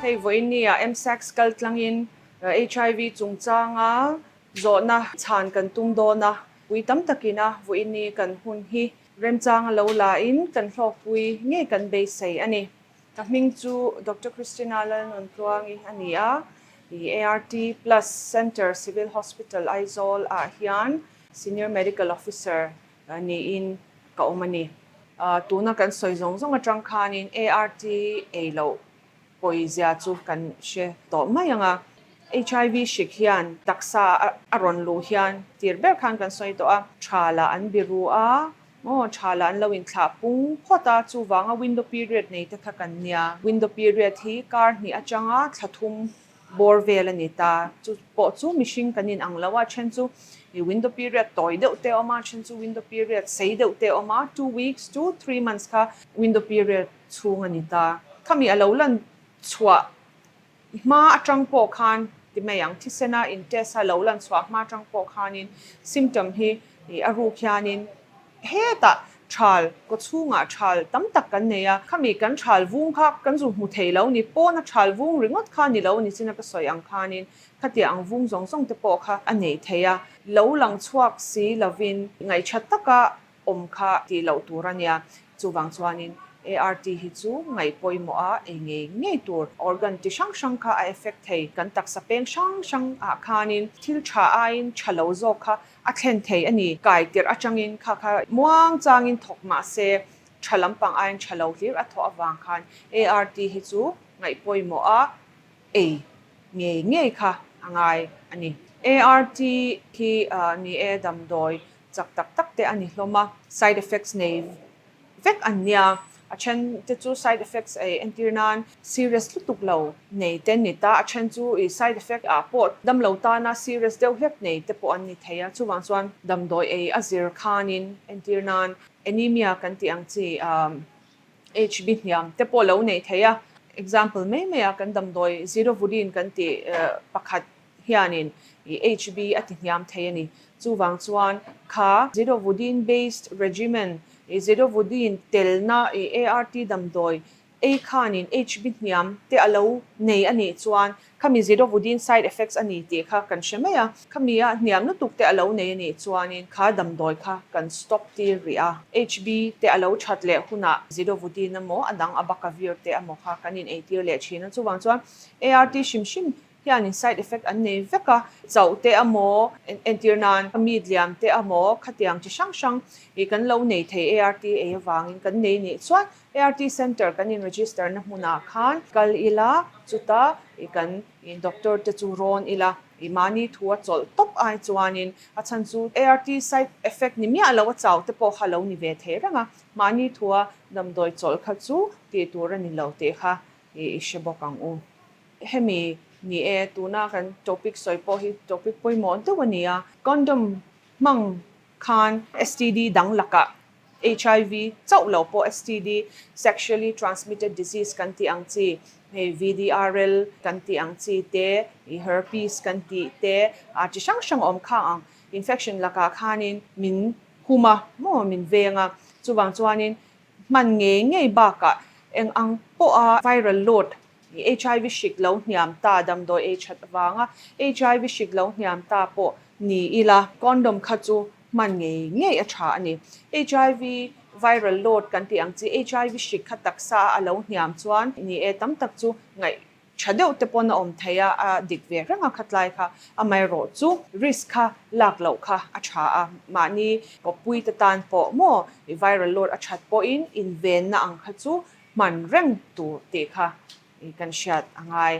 Hei vawiin ah MSACS kal tlangin HIV chungchanga zawhna chhan kan tum dawn a, pui tam takin a vawiin ni kan hun hi remchang a lo la in kan hlawkpui ngei kan beisei a ni. Ka hming chu Doctor Christina Lalnuntluangi a ni a, ART Plus Centre Civil Hospital Aizawl ah hian Senior Medical Officer niin ka awm a ni. Tuna kan sawi zawng zawng atang khanin ART ei loh pawizia chu kan hre tawh mai ang a. HIV hrik hian taksa a rawn luh hian tir ber khan kan sawi tawh a, tha lah an biru a, maw tha lah an lo inthlah pung phawt a, chuvanga window period nei te kha kan nia. Window period hi kar hnih atanga thla thum bawr vel a ni ta. Chu pawh chu mihring kan in ang lo a, then chu window period tawi deuh te a awm a, then chu window period sei deuh te a awm a, 2 weeks to 3 months kha window period chhung a ni ta. Khami a lo lan chhuah hma atang pawh khan ti mai ang, thisena in test a lo lan chhuah hma atang pawh khanin symptom hi a ruk hianin hetah thal kaw chhungah thal tam tak kan nei a, khami kan thal vung kha kan zu hmu thei lo ni, pawna thal vung ringawt kha ni lo ni china ka sawi ang khanin khatia ang vung zawng zawng te pawh kha a nei thei a, lo lang chhuak si lovin ngaihṭha taka awm kha tih loh tur a nia. Chuvang chuanin ART hi chu ngaih pawimawh a ei ngei ngei tur. Organ ti hrang hrang kha a effect thei. Kan taksa peng hrang hrang ah khanin thil tha aiin tha lo zawk kha a thlen thei a ni. Kai tirh atangin kha kha muang changin thawk mah se tha lampang aiin tha lo hlir a thawh avang khan ART hi chu ngaih pawimawh a ei ngei ngei kha a ngai a ni. ART hi ni e damdawi chak tak tak te a ni hlawm a, side effects nei vek an nia. A then te chu side effects ei entir nan serious lutuk lo nei te an ni ta, a then chu i side effect ah pawh damlo tana serious deuh hlek nei te pawh an ni thei a, chuvang chuan damdawi ei a zir khanin entir nan anemia kan tih ang chi HB hniam te pawh lo nei thei a. Example mai mai a kan damdawi zidovudine kan tih pakhat hianin i HB a ti hniam thei a ni. Chuvang chuan kha zidovudine based regimen, i zidovudine telna i ART damdawi ei khanin HB hniam te a lo nei a nih chuan khami zidovudine side effects a ni tih kha kan hre mai a. Khami a hniam lutuk te a lo nei a nih chuanin kha damdawi kha kan stop tir rih a. HB te a lo that leh hunah zidovudine emaw a dang abacavir te emaw kha kan in eitir leh thin a. Chuvang chuan ART hrim hrim hianin side effect an nei vek a, chauh te emaw, entir nan meat liam te emaw khatiang chi hrang hrang ih kan lo nei thei ART ei avangin kan nei nih chuan ART center kan in register na hmunah khan kal ila chuta ih kan doctor te chu rawn ila ih mahni thu a chawlh tawp ai chuanin a chhan chu ART side effect ni miah lo a chau te pawh kha lo ni ve thei reng a, mahni thu a damdawi chawlh kha chu tih tur a ni lo tih kha ih i hre bawk ang u. Hemi ni e, tuna kan topic sawi pawh hi topic pawimawh deuh a ni a. Condom hmang khan STD dang lakah HIV chauh lo pawh STD, Sexually Transmitted Disease kan tih ang chi, hei VDRL kan tih ang chi te, herpes kan tih te, chi hrang hrang awm kha ang infection lakah khanin min hum a maw, min veng a. Chuvang chuanin hman ngei ngei bakah eng ang pawha viral load HIV hrik lo hniam ta, damdawi ei that avanga HIV hrik lo hniam ta pawh ni ila, condom kha chu hman ngei ngei a tha a ni. HIV viral load kan tih ang chi HIV hrik kha taksa a lo hniam chuan ni e tam tak chu ngaih tha deuh te pawn a awm thei a, a dik ve reng a khatlai kha, amaherawh chu risk kha lak loh kha a tha a, mahni kawppui te tan pawh maw viral load a that pawhin invenna ang kha chu hman reng tur tih kha kan hriat a ngai.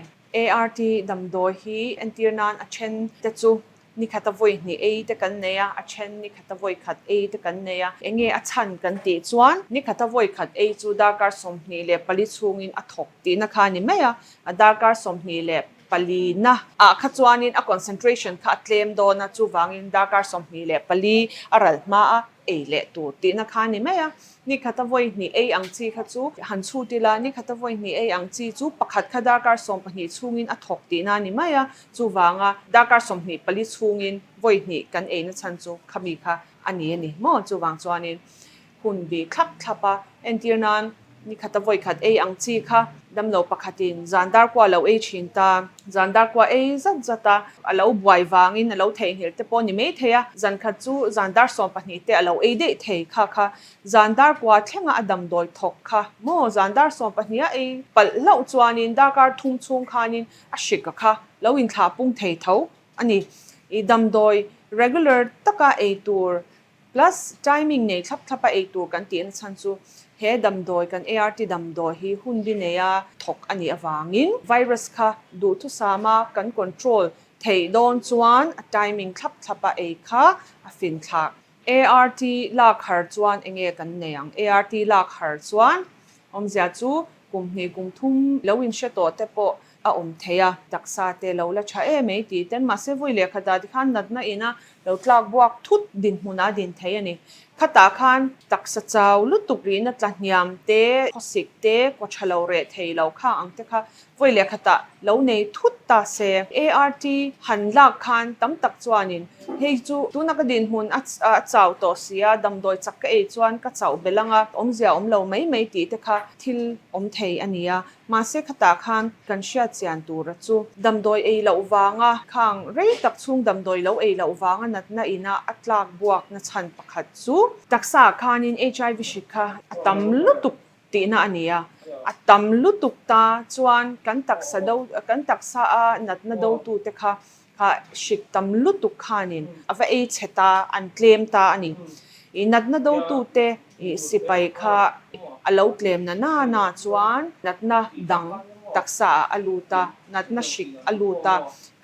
ART damdawi hi entir nan a then te chu ni khata vawi hnih ei te kan nei a, a then ni khata vawi khat ei te kan nei a. Enge a chhan kan tih chuan ni khata vawi khat ei chu darkar 24 chhungin a thawk tihna kha a ni mai a, a darkar 24 na ah kha chuanin a concentration kha a tlem dawn a, chuvangin darkar 24 a ral hma a ei leh tur tihna kha a ni mai a. Ni khata vawi hnih ei ang chi kha chu han chhut ila, ni khata vawi hnih ei ang chi chu pakhat kha darkar 12 chhungin a thawk tihna a ni mai a, chuvanga darkar 24 chhungin vawi hnih kan eina chhan chu khami kha a ni a ni maw? Chuvang chuanin hun bih thlap thlap a, entir nan Ni khata vawi khat ei ang chi kha damlo pakhatin zan dar kua lo ei thin ta. Zan dar kua ei zat zat a, a lo buai vangin a lo theihnghilh te pawh ni mai thei a, zan khat chu zan dar 12 te a lo ei daih thei kha kha zan dar kua thlenga a damdawi thawk kha maw zan dar 12 a ei palh hlauh chuanin darkar thum chhung khanin a hrika kha lo inthlah pung thei tho a ni. I damdawi regular taka ei tur Plus timing nei thlap thlap a ei tur kan tih na chhan chu he damdawi kan ART damdawi hi hun bi neia thawk a nih avangin virus kha duhthusama kan control theih dawn chuan a timing thlap thlap a ei kha a fin thlak. ART lak har chuan enge kan nei ang? ART lak har chuan awmzia chu kum hnih kum thum lo inhre tawh te pawh a awm thei a, taksa te lo la tha em ei tih ten mahse vawi leh khatah tikhan natna ina lo tlak buak thut dinhmunah a din thei a ni. Khatah khan taksa chau lutuk rihna tla hniam te, khawsik te, kaw tha lo reh thei lo khang ang te kha vawi leh khatah lo nei thut ta se. ART han lak khan tam tak chuanin hei chu tuna ka dinhmun a chau tawh si a, damdawi chak ka ei chuan ka chauh belh ang a, awmzia awm lo mai mai tih te kha thil awm thei a ni a. Mahse khatah khan kan hriat chian tura chu damdawi ei loh vanga khang rei tak chhung damdawi lo ei loh vanga natna ina a tlak buak na chhan pakhat chu taksa ah khanin HIV hrik kha a tam lutuk tihna a ni a, a tam lutuk ta chuan kan taksa do kan taksa a natna dotute kha kha hrik tam lutuk khanin a va ei chhe ta, an tlem ta a ni. I natna dotute i sipai kha a lo tlem na na na chuan natna dang taksa ah a lut a, natna hrik a lut a,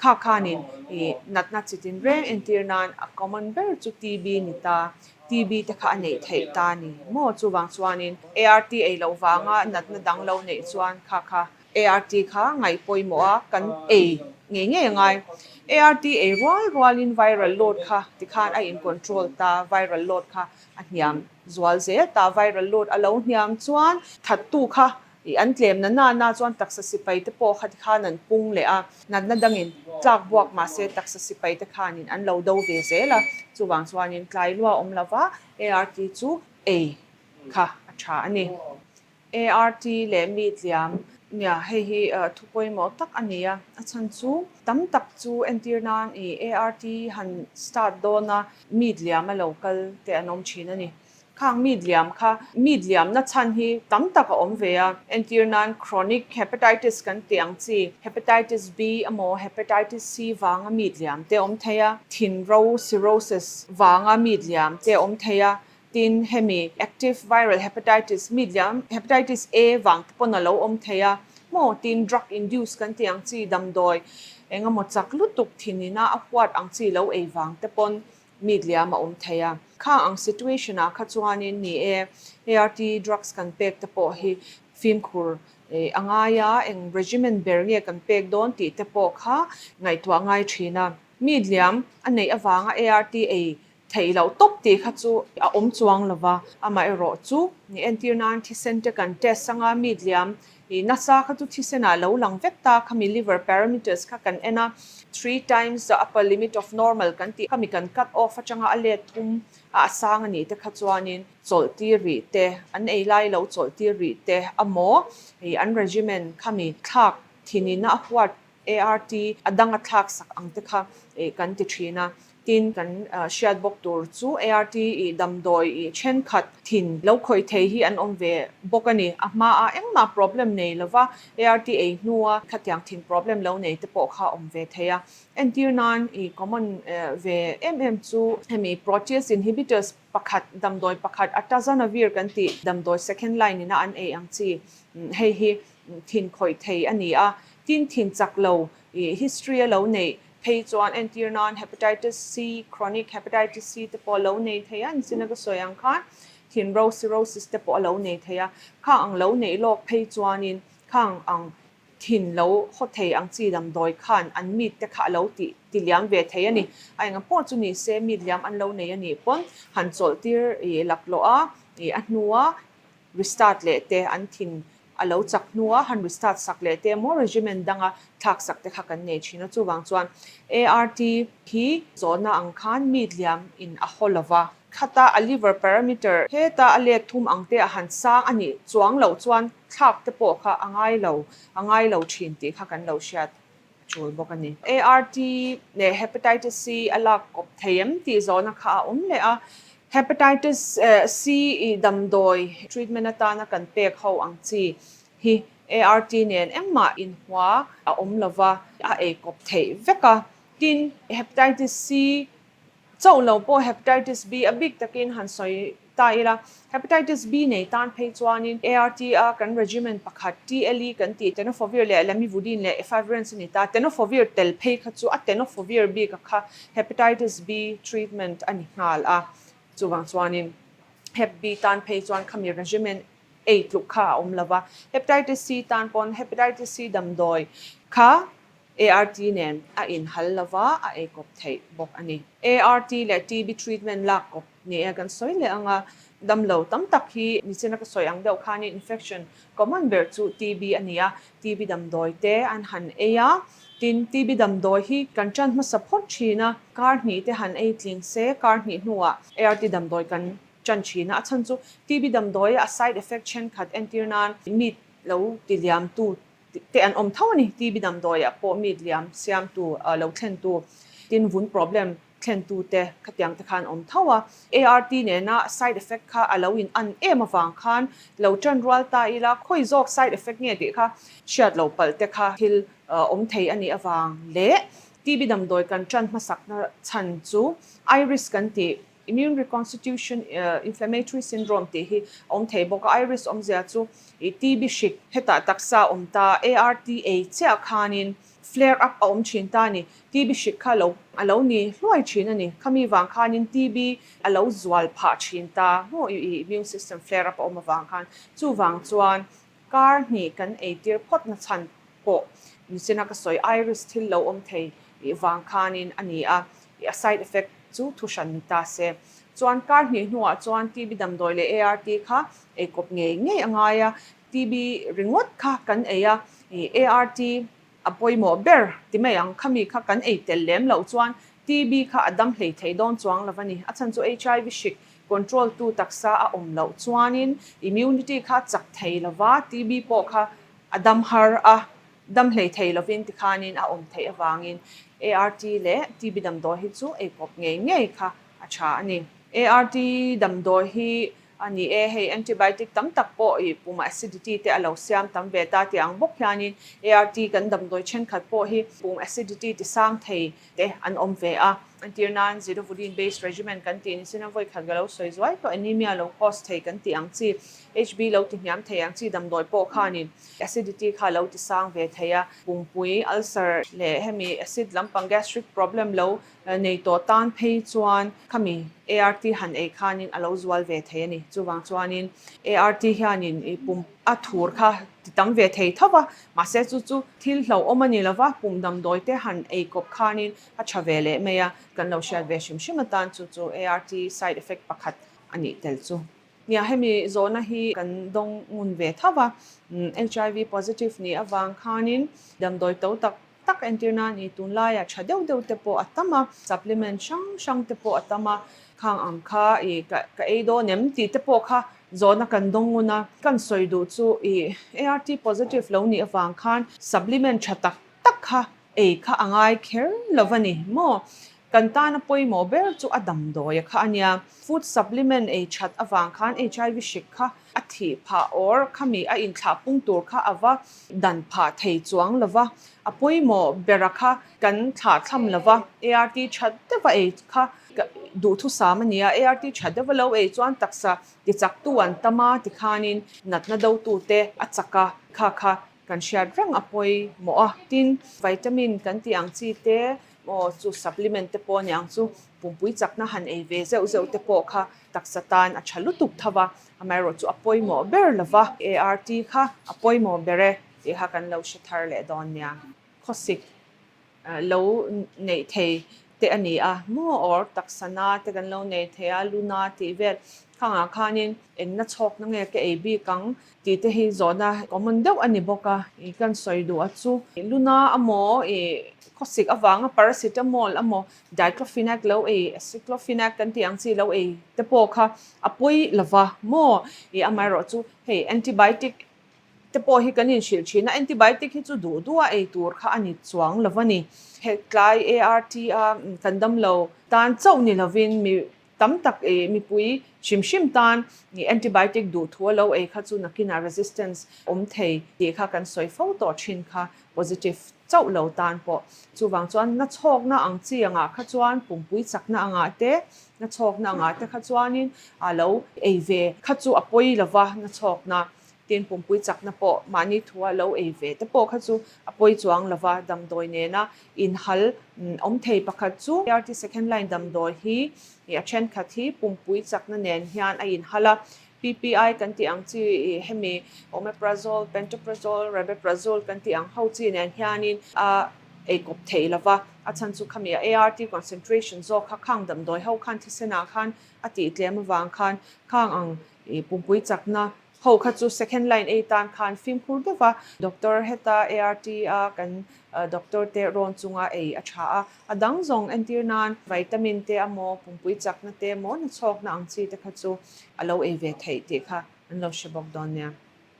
kha khanin i natna chi tinreng entir nan a common ber chu TB ni ta, TB te kha a neih theih ta a ni maw? Chuvang chuanin ART ei loh vanga natna dang lo neih chuan kha kha ART kha ngaih pawimawh a kan ei ngei ngei a ngai. ART ei rual rualin viral load kha tikhan a in control ta, viral load kha a hniam zual zel ta, viral load a lo hniam chuan thattu kha i an tlem na na na chuan taksa sipai te pawh kha tikhan an pung leh a, natna dangin tlak buak mahse taksa sipai te khanin an lo do ve zel a, chuvang chuanin tlai lua awm lova ART chu ei kha a tha a ni. ART leh mi tliam. Nia, hei hi thu pawimawh tak a ni a, a chhan chu tam tak chu entir nan i ART han start dawn a, mi tliam a lo kal te an awm thin a ni. Khang mi tliam kha, mi tliamna chhan hi tam tak a awm ve a, entir nan chronic hepatitis kan tih ang chi, hepatitis B emaw hepatitis C vanga mi tliam te awm thei a, thinro cirrhosis vanga mi tliam te awm thei a, Tin, hemi active viral hepatitis, mi liam hepatitis A vang te pawn a lo awm thei a maw? Tin, drug induced kan tih ang chi damdawi eng emaw chak lutuk thinina a huat ang chi lo ei vang te pawn mi liam a awm thei a. Kha ang situation ah kha chuanin ni e, ART drugs kan pek te pawh hi fimkhur a ngai a, eng regimen ber nge kan pek dawn tih te pawh kha ngaihtuah ngai thin a. Mi liam a neih avanga ART ei Theih loh tawp tih kha chu a awm chuang lo va, amaherawh chu ni entir nan thisen te kan test anga mi tliam i nasa kha chu thisen ah lo lang vek ta khami liver parameters kha kan en a, 3 times the upper limit of normal kan tih khami kan cut off atanga a let thum a a sang a nih te kha chuanin chawlh tir rih te an ei lai lo chawlh tir rih te amaw i an regimen khami thlak thinina a huat ART a dang a thlak sak ang te kha kan ti thin a. Tin, kan hriat bawk tur chu ART i damdawi i thenkhat thin lo khawih thei hi an awm ve bawk a ni. A hmaa engmah problem nei lova ART ei hnua khatiang thin problem lo nei te pawh kha awm ve thei a. Entir nan i common ve em em chu hemi protease inhibitors pakhat damdawi pakhat atazanavir kan tih damdawi second line ina an ei ang chi hei hi thin khawih thei a ni a. Tin, thin chak lo i history a lo neih phei chuan entir nan hepatitis C, chronic hepatitis C te pawh a lo nei thei a, nichina ka sawi ang khan thin ro cirrhosis te pawh a lo nei thei a. Khang ang lo neih lawk phei chuanin khang ang thin lo haw thei ang chi damdawi khan an meat te kha a lo tih ti liam ve thei a ni. A enga pawh chu ni se meat liam an lo nei a nih pawn han chawlh tir i laklawh a, i a hnua restart leh te an thin. a lo chak hnua han restart sak leh te emaw regimen danga thlak sak te kha kan nei thin a. Chuvang chuan ART hi zawhna ang khan mi liam in a haw lova. Khata a liver parameter heta a let thum ang te a han sang a nih chuang loh chuan thlak te pawh kha a ngai lo, a ngai lo thin tih kha kan lo hriat a tul bawk a ni. ART leh Hepatitis C a lak kawp thei em tih zawhna kha a awm leh a. Hepatitis C i damdawi treatment atana kan pek ho ang chi hi ART nen engmah inhua a awm lova, a ei kawp theih vek a. Tin, Hepatitis C Chauh lo pawh Hepatitis B a bik takin han sawi ta ila, Hepatitis B nei tan phei chuanin ART a kan regimen pakhat TLE kan tih Tenofovir leh Lamivudine leh Efavirenz a ni ta. Tenofovir tel phei kha chu a Tenofovir bik a kha Hepatitis B treatment a ni nghal a, chuvang chuanin Hep B tan phei chuan khami regimen ei tluk kha a awm lova. Hepatitis C tan pawn Hepatitis C damdawi kha ART nen a inhal lova a ei kawp theih bawk a ni. ART leh TB treatment lak kawp ni e kan sawi leh ang a, damlo tam tak hi nichina ka sawi ang deuh khanin infection common ber chu TB a ni a, TB damdawi te an han ei a, tin TB damdawi hi kan tan hmasa phawt thin a, kar hnih te han ei tling se kar hnih hnuah ART damdawi kan tan thin a, a chhan chu TB damdawi a side effect thenkhat entir nan meat lo ti liamtu te an awm tho a ni. TB damdawiah pawh mi liam siamtu lo thlentu, tin vun problem thlentu te khatiang te khan awm tho a. ART nena side effect kha a lo in an em avang khan lo tan rual ta ila khawi zawk side effect nge tih kha hriat lo palh te kha thil awm thei a nih avang leh TB damdawi kan tan hmasakna chhan chu iris kan tih Immune reconstitution inflammatory syndrome tih hi a awm thei bawk a, iris awmzia chu i TB hrik hetah taksa awm ta, ART ei chiah khanin flare up a awm thin ta a ni. TB hrik kha lo a lo ni hluai thin a ni. Khami vang khanin TB a lo zual phah thin ta maw i immune system flare up a awm avang khan. Chuvang chuan kar hnih kan eitir phawt na chhan pawh nichina ka sawi iris thil lo awm thei vang khanin a ni a, a side effect chu thu hran ni ta se. Chuan kar hnih hnuah chuan TB damdawi leh ART kha ei kawp ngei ngei a ngai a, TB ringawt kha kan ei a, ART a pawimawh ber ti mai ang, khami kha kan ei tel lem loh chuan TB kha a dam hlei thei dawn chuang lo a ni. A chhan chu HIV hrik control tu taksa a awm loh chuanin immunity kha chak thei lova, TB pawh kha a dam har a, dam hlei thei lovin tikhanin a awm theih avangin ART leh TB damdawi hi chu ei kawp ngei ngei kha a tha a ni. ART damdawi hi a ni e, hei antibiotic tam tak pawh i pumah acidity te a lo siam tam ve ta tih ang bawk hianin ART kan damdawi thenkhat pawh hi pum acidity ti sang thei te an awm ve a. Entir nan zidovudine based regimen kan tih ni sin a vawi khat ka lo sawi zuai tawh anemia lo cause thei kan tih ang chi, HB lo ti hniam thei ang chi damdawi pawh khanin acidity kha lo ti sang ve thei a, pumpui ulcer leh hemi acid lampang gastric problem lo nei tawh tan phei chuan khami ART han ei khanin a lo zual ve thei a ni. Chuvang chuanin ART hianin i pum a thur kha ti tam ve thei tho va, mahse chu chu thil hlauhawm a ni lo va, pum damdawi te han ei kawp khanin a tha ve leh mai a, kan lo hriat ve hrim hrim atan chu chu ART side effect pakhat a nih tel chu. Nia, hemi zawhna hi kan dawng ngun ve tho va, HIV positive nih avang khanin damdawi to tak tak entir nan i tunlaiah tha deuh deuh te pawh a tam a, supplement hrang hrang te pawh a tam a, khang ang kha i ka ei dawn em tih te pawh kha zawhna kan dawng ngun a, kan sawi duh chu i ART positive lo nih avang khan supplement tha tak tak kha ei kha a ngai kher lo a ni maw? Kan tana pawimawh ber chu a damdawi kha a nia. Food supplement ei that avang khan HIV hrik kha a thih phah or khami a inthlah pung tur kha a va dan phah thei chuang lo va. A pawimawh bera kha kan thlah thlam lo va. ART that deuha ei kha duhthusam a nia. ART tha deuha lo ei chuan taksa tichaktu an tam a tikhanin natna dotute a chak a, kha kha Kan hriat reng a pawimawh a, tin vitamin kan tih ang chi te aw chu supplement te pawh a ni ang chu pumpui chakna han ei ve zeuh zeuh te pawh kha taksa tan a tha lutuk tho va, amaherawh chu a pawimawh ber lo va, ART kha a pawimawh ber e tih kha kan lo hre thar leh dawn nia. Khawsik lo neih thei te a ni a, maw or taksa na te kan lo nei thei a, luna tih vel. Khangah khanin eng na chhawkna nge ka ei bik ang tih te hi zawhna common deuh a ni bawk a. I kan sawi duh a chu luna amaw i khawsik avanga paracetamol amaw diclofenac lo ei aceclofenac kan tih ang chi lo ei te pawh kha a pawi lova maw i amaherawhchu hei antibiotic te pawh hi kan inhrilh thin a, antibiotic hi chu duh duh a ei tur kha a ni chuang lo a ni. Hetlai ART a kan damlo tan chauh ni lovin mi tam tak ih mipui hrim hrim tan ih antibiotic duh thu a lo ei kha chu nakinah resistance awm thei tih kha kan sawi fo tawh thin kha positive chauh lo tan pawh. Chuvang chuan na chhawkna ang chi angah kha chuan pumpui chakna angah te na chhawkna angah te kha chuanin a lo ei ve kha chu a pawi lova na chhawkna Tin, pumpui chakna pawh mahni thua lo ei ve te pawh kha chu a pawi chuang lova, damdawi nena inhal awm thei pakhat chu ART second line damdawi hi a thenkhat hi pumpui chakna nen hian a inhal a, PPI kan tih ang chi hemi omeprazole, pantoprazole, rabeprazole kan tih ang ho chi nen hianin a ei kawp thei lova, a chhan chu khami a ART concentration zawk kha khang damdawi ho khan thisenah khan a tih tlem avang khan khang ang pumpui chakna Ho kha chu second line ei tan khan fimkhur deuh a, doctor heta ART a kan doctor te rawn chunga ei a tha a, a dang zawng entir nan vitamin te amaw pumpui chakna te maw na chhawkna ang chi te kha chu a lo ei ve theih tih kha an lo hre bawk dawn nia.